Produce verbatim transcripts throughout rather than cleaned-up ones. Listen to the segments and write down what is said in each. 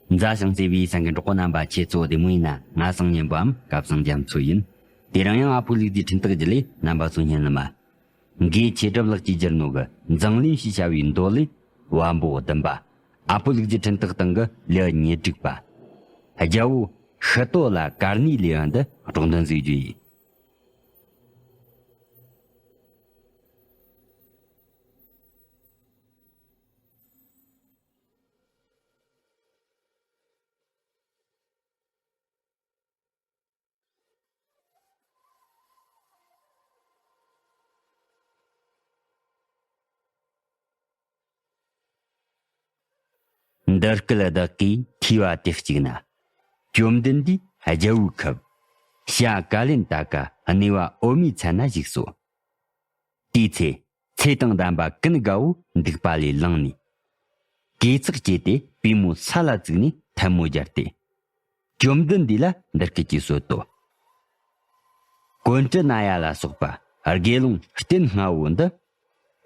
མཛའ་ཞིང་བརྩེ་བའི་སེམས་ཀྱི་གྲོགས་པོ་རྣམ་པ། ཁྱེད་ཚོ་བདེ་མོ་ཡིན་ན། ང་སང་ཉན་པའམ་སྐབས་སང་རྒྱ་མཚོ་ཡིན། དེ་རིང་ཡང་ཨ་ཕོ་ལུག་རྫིའི་འཕྲིན་སྟེགས་བརྒྱུད་ལས་རྣམ་པ་ཚོ་སྙན་ལ་མ། འགོས་ཆོས་གྲུབ་ལགས་ཀྱིས་བསྒྱུར་ནོ་གི་མཛངས་བླུན་ཞེས་བྱ་བའི་མདོ་ལས། བམ་པོ་བདུན་པ། ཨ་ཕོ་ལུག་རྫིའི་འཕྲིན་སྟེགས་སྟེང་གི་ལེའུ་ཉེར་དྲུག་པ། རྒྱལ་པོ་ཤི་ཏོ་ལ་གར་ནིའི་ལེའུ་འདི་སྒྲོག་འདོན་མཛད་རྒྱུ་ཡིན། འདི་སྐད་བདག་གིས་ཐོས་པ་དེ་གཅིག་ན། བཅོམ་ལྡན་འདས་རྒྱལ་པོའི་ཁབ། བྱ་ཀ་ལན་ད་ཀ་གནས་པ་འོད་མའི་ཚལ་ན་བཞུགས་སོ། དེའི་ཚེ་ཚེ་དང་ལྡན་པ་ཀུན་དགའ་བོ་འདུག་པ་ལས་ལངས་ནས། གོས་ཚགས་བཅས་ཏེ་པུས་མོ་ས་ལ་བཙུགས་ནས་ཐལ་མོ་སྦྱར་ཏེ། བཅོམ་ལྡན་འདས་ལ་འདི་སྐད་ཅེས་གསོལ་ཏོ། ཀོཎྜ་ནྱ་ལ་སོགས་པ་དགེ་སློང་སྟེ་ལྔ་བོ་འདི།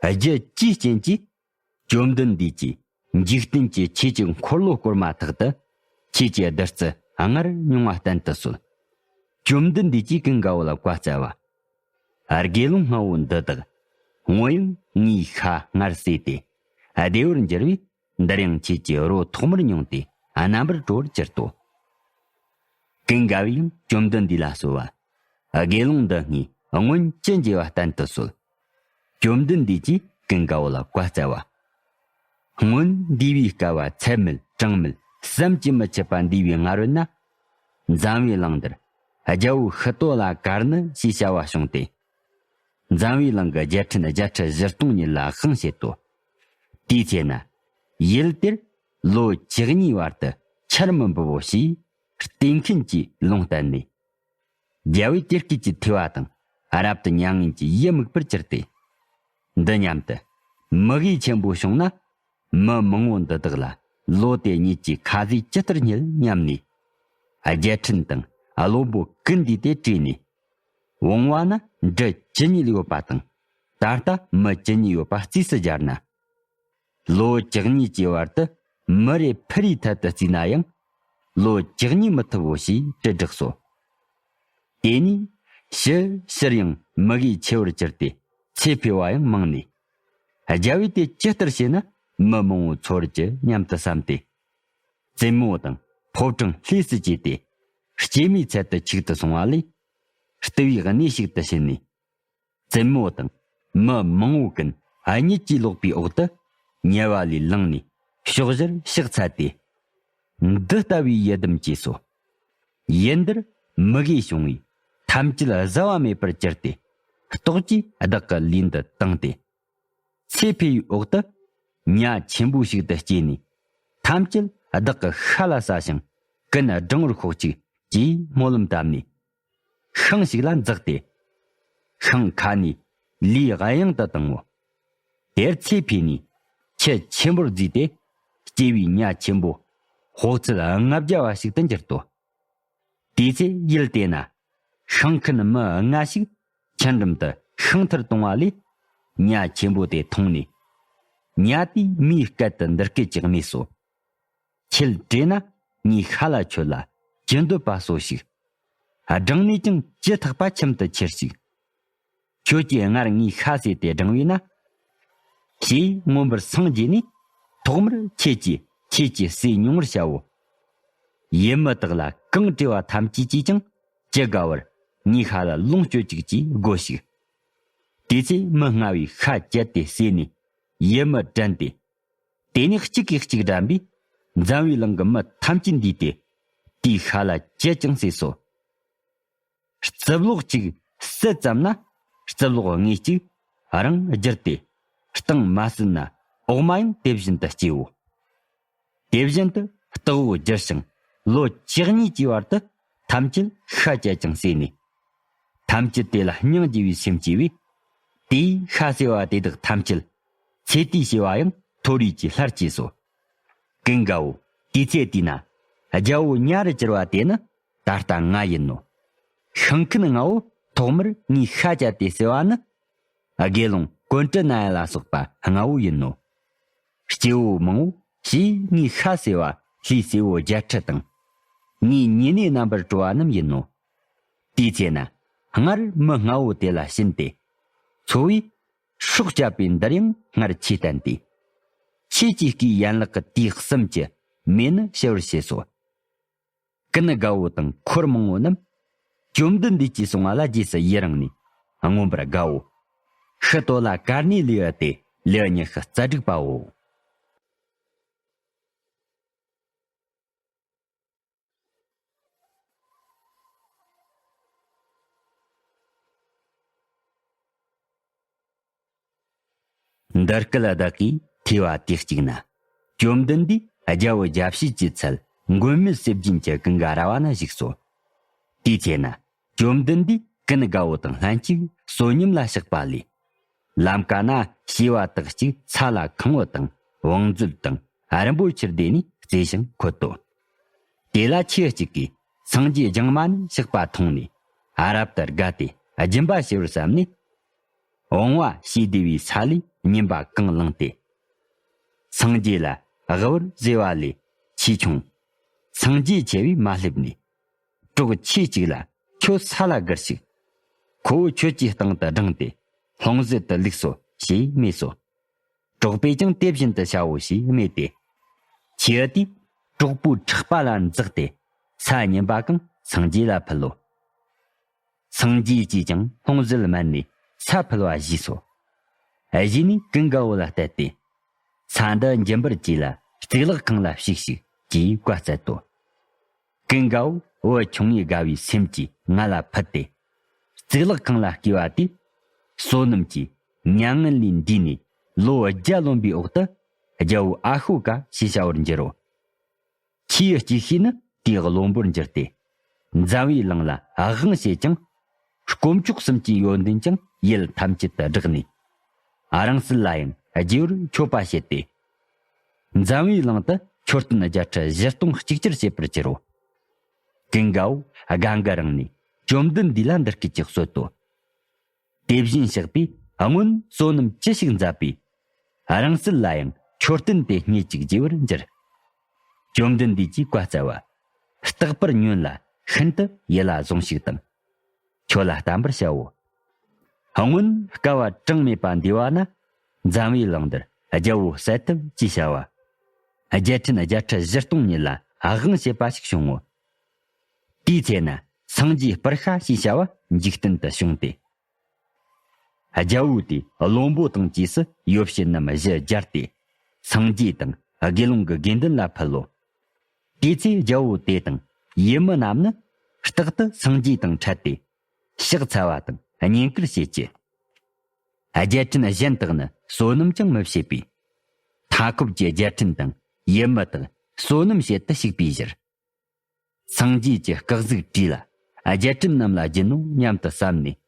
རྒྱུ་ཅིའི་རྐྱེན་གྱིས་བཅོམ་ལྡན་འདས་ཀྱིས་འཇིག་རྟེན་གྱི་ཆོས་ཀྱི་འཁོར་ལོ་བསྐོར་མ་ཐག་ཏུ་ཆོས་ཀྱི་བདུད་རྩི་སྔར་མྱོང་བ་བསྟན་དུ་གསོལ། བཅོམ་ལྡན་འདས་ཀྱིས་ཀུན་དགའ་བོ་ལ་བཀའ་སྩལ་བ། དགེ་སློང་ལྔ་བོ་འདི་དག་སྔོན་ཡང་ངའི་ཤ་སྔར་ཟོས་ཏེ་བདེ་བར་འགྱུར་བས། འདིར་ཡང་ཁྱེད་ཀྱིས་རོ་ཐོག་མར་མྱོང་སྟེ་རྣམ་པར་གྲོལ་བར་གྱུར་ཏོ། ཀུན་དགའ་བོས་ཡང་བཅོམ་ལྡན་འདས་ལ་གསོལ་བ། དགེ་སློང་འདི་སྔོན་སྔོན་ཅི་མཇལ་བ་བསྟན་དུ་གསོལ། བཅོམ་ལྡན་འདས་ཀྱིས་ཀུན་དགའ་བོ་ལ་བཀའ་སྩལ་བ། སྔོན་འདས་པའི་བསྐལ་པ་ཚད་མེད་གྲངས་མེད་བསམ་གྱིས་མི་ཁྱབ་པ་འདས་པའི་སྔ་རོལ་ན། འཛམ་བུའི་གླིང་འདིར་རྒྱལ་པོ་ཤི་ཏོ་ལ་གར་ནི་ཞེས་བྱ་བ་བྱུང་སྟེ། འཛམ་བུའི་གླིང་གི་རྒྱལ་ཕྲན་བརྒྱད་ཁྲི་བཞི་སྟོང་ཉིད་ལ་དབང་བྱེད་དོ། དེའི་ཚེ་ན། ཡུལ་དེར་ལོ་བཅུ་གཉིས་བར་དུ་ཆར་མི་འབབ་བོ་ཞེས་བསྟེན་མཁན་གྱིས་ལུང་བསྟན་ནས། རྒྱལ་པོས་དེ་སྐད་ཅེས་ཐོས་པ་དང་རབ་ཏུ་མྱ་ངན་གྱི་ཡིད་དམིགས་པར་གྱུར་ཏེ། འདི་སྙམ་དུ། མི་དགེ་ཆེན་པོ་བྱུང་ན། མི་མང་བོ་འདི་དག་ལ་ལོ་དེ་ཉིད་ཀྱི་ཁ་ཟས་ཇི་ལྟར་བརྙེད་སྙམ་ནས། རྒྱལ་ཕྲན་དང་བློན་པོ་ཀུན་འདུས་ཏེ་བྲོས་ནས། བུང་བ་ན་འབྲུ་ཇི་སྙེད་ཡོད་པ་དང་། ད་ལྟ་མི་ཇི་སྙེད་ཡོད་པ་རྩིས་སུ་སྦྱར་ན། ལོ་བཅུ་གཉིས་ཀྱི་བར་དུ་མི་རེ་ཕུ་རེའི་ཐད་དུ་བརྩིས་ན་ཡང་། ལོ་བཅུ་གཉིས་མི་ཐུབ་བོ་ཞེས་དྲིལ་བསྒྲགས་སོ། དེ་ནས་ཕྱིར་ཕྱིར་ཡང་མི་དགེ་ཆེ་བར་གྱུར་ཏེ་ཚེ་འཕོས་པ་ཡང་མང་ནས། རྒྱལ་པོས་དེ་ཇི་ལྟར་བྱས་ན་མི་མང་བོ་འཚོ་བར་གྱུར་སྙམ་དུ་བསམས་ཏེ། བཙུན་མོ་དང་ཕོ་བྲང་ལྷས་སུ་བཅས་ཏེ། སྐྱེད་མོས་ཚལ་དུ་ཆིག་ཏུ་སོང་བ་ལས། ལྟུ་བའི་གནས་ཤིག་ཏུ་ཕྱིན་ནས། བཙུན་མོ་དང་མི་མང་བོ་ཀུན་གཉིད་ཀྱིས་ལོག་པའི་འོག་ཏུ་ཉལ་བ་ལས་ལངས་ནས་ཕྱོགས་བཞིར་ཕྱག་འཚལ་ཏེ། འདི་ལྟ་བུའི་ཡི་དམ་གྱིས་སོ། ཡུལ་འདིར་མི་དགེ་བྱུང་བས་ཐམས་ཅད་བཟའ་བ་མེད་པར་གྱུར་ཏེ། ལྟོགས་ཀྱིས་བདག་གི་ལུས་འདི་དྭངས་ཏེ། ཚེ་འཕོས་པའི་འོག་ཏུ་ཉ་ཆེན་པོ་ཞིག་ཏུ་སྐྱེས་ནས། ཐམས་ཅད་བདག་གི་ཤ་ལ་ཟ་ཞིང་ཀུན་སྦྲང་བུར་ཤོག་ཅིག་ཅེས་སྨོན་ལམ་བཏབ་ནས། ཤིང་ཞིག་ལ་འཛེགས་ཏེ། ཤིང་ཁ་ནས་ལུས་གཡང་དུ་བཏང་ངོ་། དེར་ཚེ་འཕོས་ནས་ཁྱི་ཆེན་པོར་བརྫུས་ཏེ། སྐྱེས་པའི་ཉ་ཆེན་པོ་ཕོག་ཚད་ལྔ་བརྒྱ་བ་ཞིག་ཏུ་འགྱུར་ཏོ། དེའི་ཚེ་ཡུལ་དེ་ན་ཤིང་མཁན་མི་ལྔ་ཞིག་ཆུ་འགྲམ་དུ་ཤིང་ཐུར་གཏོང་བ་ལས། ཉ་ཆེན་པོ་དེ་མཐོང་ནས། ཉ་དེས་མིའི་སྐད་དུ་འདི་སྐད་ཅེས་སྨྲས་སོ། ཁྱེད་བྲོས་ན་ངའི་ཤ་ལ་ཁྱོད་ལ་ཅི་འདོད་པ་གསོལ་ཞིག་སྦྲང་ནས་ཀྱང་ཅི་ཐག་པ་ཁྱིམ་དུ་ཁྱེར་ཞིག་ཁྱོད་ཀྱིས་སྔར་ངའི་ཤ་ཟོས་ཏེ་སྦྲང་བས་ན། ཞེས་མངོན་པར་སངས་རྒྱས་ནས། ཐོག་མར་ཁྱེད་ཀྱིས་ཁྱེད་ཀྱི་ཟས་མྱོང་བར་བྱའོ། ཡུལ་མི་དག་ལ་གང་བྲོས་པ་ཐམས་ཅད་ཀྱིས་ཀྱང་ཅི་དགའ་བར་ངའི་ཤ་ལ་ལོངས་སྤྱོད་ཅིག་ཅེས་བསྒོ་ཞིག་དེ་ཚེ་མི་ལྔ་བས་ཤ་བཅད་དེ་ཟོས་ནས་ཡུལ་མི་དྲན་ཏེ། དེ་ནས་གཅིག་གིས་གཅིག་དྲན་པས། འཛམ་བུའི་གླིང་གི་མི་ཐམས་ཅད་འདུས་ཏེ། དེའི་ཤ་ལ་ཅི་ཅང་ཟོས་སོ། རྩིབ་ལོགས་གཅིག་བསད་ཙམ་ན། རྩིབ་ལོགས་ངོས་གཅིག་རང་བསྒྱུར་ཏེ། སྟེང་མ་བསད་ན་འོག་མ་ཡང་དེ་བཞིན་དུ་སྐྱེའོ། དེ་བཞིན་དུ་ལྟག་འོག་བཅིངས་ལོ་བཅུ་གཉིས་ཀྱི་བར་དུ་ཐམས་ཅད་ཤ་བཅད་ཅིང་ཟོས་ནས། ཐམས་ཅད་དེ་ལ་སྙིང་རྗེ་བའི་སེམས་སྐྱེས་པས། དེའི་ཤ་ཟོས་པ་དེ་དག་ཐམས་ཅད་ཚེ་དུས་བྱས་པ་ཡང་མཐོ་རིས་ཀྱི་ལྷར་སྐྱེས་སོ། ཀུན་དགའ་བོ། དེའི་ཚེ་དུས་ན་རྒྱལ་པོ་ཉ་རུ་གྱུར་པ་དེ་ནི་ད་ལྟ་ང་ཡིན་ནོ། ཤིང་མཁན་ལྔ་བོ་ཐོག་མར་ངའི་ཤ་བཅད་དེ་ཟོས་པ་ནི། དགེ་སློང་ཀོཎྜ་ནྱ་ལ་སོགས་པ་ལྔ་བོ་ཡིན་ནོ། སྐྱེ་བོ་མང་བོ་ཞེས་ངའི་ཤ་ཟོས་པ་ ལྷའི་སྲས་པོ་བརྒྱད་ཁྲི་དང་། ངའི་ཉེ་གནས་རྣམ་པར་སྤྲོ་བ་རྣམས་ཡིན་ནོ། དེའི་ཚེ་ན་སྔར་མི་ལྔ་བོ་དེ་ལ་བྱིན་ཏེ། འཚོ་བས་སྲོག་བསྐྱབས་པའི་འདིར་ཡང་སྔར་ཆོས་བསྟན་ཏེ། ཆོས་ཀྱི་སྐུའི་ཡན་ལག་གི་དུས་གསུམ་གྱི་མེ་ནི་ཞི་བར་བྱས་སོ། ཀུན་དགའ་བོ་དང་འཁོར་མང་པོ་རྣམས་བཅོམ་ལྡན་འདས་ཀྱིས་གསུངས་པ་ལ་རྗེས་སུ་ཡི་རངས་ནས་མངོན་པར་དགའ་བོ། ཤི་ཏོ་ལ་ཀར་ནེ་ལི་ཡ་སྟེ་ལེའུ་ཉི་ཤུ་རྩ་དྲུག་པའོ། འདི་སྐད་བདག་གིས་ཐོས་པ་དུས་གཅིག་ན། བཅོམ་ལྡན་འདས་རྒྱལ་པོ་རྒྱལ་བྱེད་ཀྱི་ཚལ་མགོན་མེད་ཟས་སྦྱིན་གྱི་ཀུན་དགའ་ར་བ་ན་བཞུགས་སོ། དེའི་ཚེ་ན་བཅོམ་ལྡན་འདས་ཀུན་དགའ་བོ་དང་ལྷན་ཅིག་བསོད་སྙོམས་ལ་གཤེགས་པ་ལས། ལམ་ཀ་ན་བྱིས་པ་དག་ཅིག་ཚ་ལ་ཁང་བུ་དང་བང་མཛོད་དང་རིན་པོ་ཆེར་བསྡུས་ནས་རྩེ་ཞིང་འཁོད་དོ། དེ་ལ་ཁྱེའུ་གཅིག་གིས་སངས་རྒྱས་བགྱང་མ་ནས་གཤེགས་པ་མཐོང་ནས་རབ་ཏུ་དགའ་སྟེ་སྦྱིན་པ་ཞུ་བར་བསམས་ནས། བང་བ་ཞེས་བསྡུས་པའི་ས་ལས་སྙིམ་པ་གང་བླངས་ཏེ། སངས་རྒྱས་ལ་དབུལ་བར་བཟོས་པ་ལས་ཆེས་ཆུང་། སངས་རྒྱས་ཆེ་བས་མ་སླེབས་ནས། གྲོགས་ཁྱེའུ་གཅིག་ལ་ཁྱོད་ས་ལ་བསྒུར་ཞིག་ཁོ་བོ་ཁྱོད་ཀྱི་སྟེང་དུ་བགྲངས་ཏེ་ལྷུང་བཟེད་དུ་བླུགས་སོ་ཞེས་སྨྲས་སོ། གྲོགས་པས་ཀྱང་དེ་བཞིན་དུ་བྱའོ་ཞེས་སྨྲས་ཏེ། ཁྱེའུ་དེས་གྲོགས་པོའི་ཕྲག་པ་ལ་འཛེགས་ཏེ་ས་སྙིམ་པ་གང་སངས་རྒྱས་ལ་ཕུལ་ལོ། སངས་རྒྱས་ཀྱིས་ཀྱང་ལྷུང་བཟེད་མནན་ནས་ས་ཕུལ་བ་བཞེས་སོ། བཞེས་ནས་ཀུན་དགའ་བོ་ལ་གཏད་དེ། ས་འདི་འབྱིན་པར་བྱོས་ལ་གཙུག་ལག་ཁང་ལ་ཞུགས་ཤིག་ཅེས་བཀའ་སྩལ་ཏོ། ཀུན་དགའ་བོ་བུ་ཆུང་ངུས་དགའ་བའི་སེམས་ཀྱིས་ང་ལ་ཕུལ་ཏེ། གཙུག་ལག་ཁང་ལ་བསྐོས་པ་དེས་བསོད་ནམས་ཀྱིས་མྱ་ངན་ལས་འདས་ནས་ལོ་བརྒྱ་ལོན་པའི་འོག་ཏུ་རྒྱལ་པོ་ཨ་ཤོ་ཀ་ཞེས་བྱ་བར་འགྱུར་རོ། ཁྱེའུ་གཅིག་ཤོས་ནི་དེའི་བློན་པོར་འགྱུར་ཏེ། འཛམ་བུའི་གླིང་ལ་དབང་བྱེད་ཅིང་། དཀོན་མཆོག་གསུམ་གྱི་ཡོན་ཏན་ཀྱང་ཡུལ་ཐམས་ཅད་དུ་བསྒྲགས་ནས། རང་སྲིད་ལ་ཡང་རྒྱས་པར་མཆོད་པ་བྱས་ཏེ། འཛམ་བུའི་གླིང་དུ་མཆོད་རྟེན་བརྒྱ་ཁྲི་བཞི་སྟོང་གཅིག་གྱུར་བྱེད་པར་གྱུར་རོ། ཀུན་དགའ་བོ་དགའ་མགུ་རངས་ནས་བཅོམ་ལྡན་འདས་ལ་འདི་སྐད་ཅེས་གསོལ་ཏོ། དེ་བཞིན་གཤེགས་པས་སྔོན་བསོད་ནམས་ཅི་ཞིག་མཛད་པའི་རང་སྲིད་ལ་ཡང་མཆོད་རྟེན་དེ་སྙེད་ཅིག་བགྱི་བར་འགྱུར། བཅོམ་ལྡན་འདས་ཀྱིས་བཀའ་སྩལ་པ། རྟག་པར་ཉོན་ལ་ཤིན་ཏུ་ཡིད་ལ་བཟུང་ཞིག་དང་། ཁྱོད་ལ་བསྟན་པར་བྱའོ། སྔོན་བསྐལ་པ་གྲངས་མེད་པ་འདས་པ་ན། འཛམ་བུའི་གླིང་འདིར་རྒྱལ་པོ་གསལ་ཐབས་ཅེས་བྱ་བ། རྒྱལ་ཕྲན་བརྒྱད་ཁྲི་བཞི་སྟོང་ཉིད་ལ་དབང་བྱེད་པ་ཞིག་བྱུང་ངོ་། དེའི་ཚེ་ན་སངས་རྒྱས་སྤར་ཤ་ཞེས་བྱ་བ་འཇིག་རྟེན་དུ་བྱུང་སྟེ། རྒྱལ་པོ་དེས་བློན་པོ་དང་བཅས་སུ་ཡོ་བྱད་རྣམས་བཞི་སྦྱར་ཏེ། སངས་རྒྱས་དང་དགེ་སློང་གི་དགེ་འདུན་ལ་ཕུལ་ལོ། དེ་ཚེ་རྒྱལ་པོ་དེ་དང་ཡུལ་མི་རྣམས་ནི་རྟག་ཏུ་སངས་རྒྱས་དང་འཕྲད་དེ། ཕྱག་འཚལ་བ་དང་བསྙེན་བཀུར་བྱེད་ཀྱི། རྒྱལ་ཕྲན་གཞན་དག་ནི་བསོད་ནམས་ཀྱང་མི་བྱེད་པས། མཐའ་འཁོབ་ཀྱི་རྒྱལ་ཕྲན་དང་ཡུལ་མི་དག་བསོད་ནམས་བྱེད་དུ་ཞུགས་པའི་ཕྱིར། སངས་རྒྱས་ཀྱི་སྐུ་གཟུགས་བྲིས་ལ་རྒྱལ་ཕྲན་རྣམས་ལ་སྦྱིན་ནོ་སྙམ་དུ་བསམས་ནས།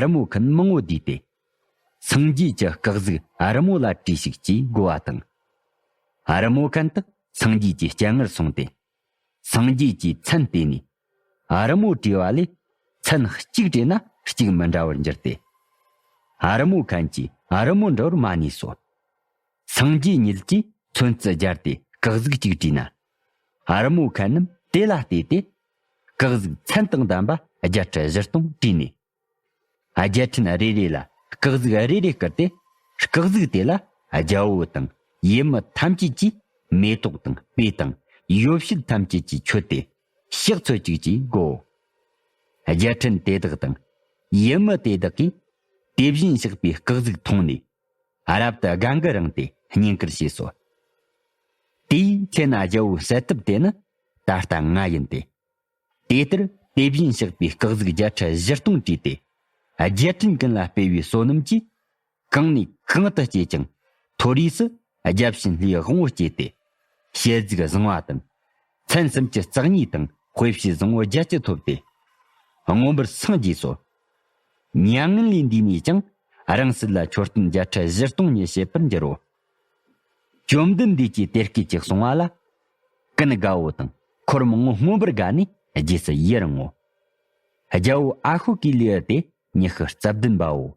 རི་མོ་མཁན་མང་པོ་བསྡུས་ཏེ། སངས་རྒྱས་ཀྱི་སྐུ་གཟུགས་རི་མོ་ལ་བྲིས་ཤིག་ཅེས་བསྒོ་བ་དང་། རི་མོ་མཁན་དག་སངས་རྒྱས་ཀྱི་སྤྱན་སྔར་སོང་སྟེ། སངས་རྒྱས་ཀྱིས་མཚན་བལྟས་ནས། རི་མོ་བྲིས་པ་ལས་མཚན་གཅིག་བྲིས་ན་གཅིག་མི་འདྲ་བར་འགྱུར་ཏེ། རི་མོ་མཁན་གྱིས་རི་མོ་འདྲ་བར་མ་ནུས་སོ། སངས་རྒྱས་ཉིད་ཀྱིས་ཚོན་རྩི་སྦྱར་ཏེ་སྐུ་གཟུགས་གཅིག་བྲིས་ན། རི་མོ་མཁན་རྣམས་དེ་ལ་བལྟས་ཏེ། སྐུ་གཟུགས་མཚན་དང་ལྡན་པ་བརྒྱད་ཁྲི་བཞི་སྟོང་བྲིས་ནས། རྒྱལ་ཕྲན་རེ་རེ་ལ་སྐུ་གཟུགས་རེ་རེ་བསྐུར་ཏེ། སྐུ་གཟུགས་དེ་ལ་རྒྱལ་པོ་དང་ཡུལ་མི་ཐམས་ཅད་ཀྱིས་མེ་ཏོག་དང་སྤོས་དང་ཡོ་བྱད་ཐམས་ཅད་ཀྱིས་མཆོད་དེ། ཕྱག་འཚལ་ཅིག་ཅེས་བསྒོའོ། རྒྱལ་ཕྲན་དེ་དག་དང་ཡུལ་མི་དེ་དག་གིས་དེ་བཞིན་གཤེགས་པའི་སྐུ་གཟུགས་མཐོང་ནས། རབ་ཏུ་དགའ་མགུ་རངས་ཏེ་བསྙེན་བཀུར་བྱས་སོ། དེའི་ཚེ་ན་རྒྱལ་པོའི་གསལ་ཐབས་དེ་ནི་ད་ལྟ་ང་ཡིན་ཏེ། དེ་ལྟར་དེ་བཞིན་གཤེགས་པའི་སྐུ་གཟུགས་བརྒྱད་ཁྲི་བཞི་སྟོང་བྲིས་ཏེ། རྒྱལ་ཕྲན་ཀུན་ལ་སྤེལ་བའི་བསོད་ནམས་ཀྱིས། གང་ནས་གང་དུ་སྐྱེས་ཀྱང་མཐོ་རིས་སུ་བརྒྱ་བྱིན་ལྷའི་དབང་པོ་སྐྱེས་ཏེ། ཞལ་གཟིགས་བཟང་བ་དང་། མཚན་སུམ་ཅུ་རྩ་གཉིས་དང་དཔེ་བྱད་བཟང་པོ་བརྒྱད་ཅུ་ཐོབ་སྟེ། མངོན་པར་སངས་རྒྱས་སོ། མྱ་ངན་ལས་འདས་ནས་ཀྱང་རང་སྲིད་ལ་མཆོད་རྟེན་བརྒྱད་ཁྲི་བཞི་སྟོང་ཉིད་བྱེད་པར་འགྱུར་རོ། བཅོམ་ལྡན་འདས་ཀྱིས་དེ་སྐད་ཅེས་གསུངས་པ་ལ། ཀུན་དགའ་བོ་དང་འཁོར་མང་པོ་མངོན་པར་དགའ་ནས་རྗེས་སུ་ཡི་རང་ངོ་། རྒྱལ་པོ་ཨ་ཤོ་ཀའི་ལེའུ་སྟེ་ཉི་ཤུ་རྩ་བདུན་པའོ།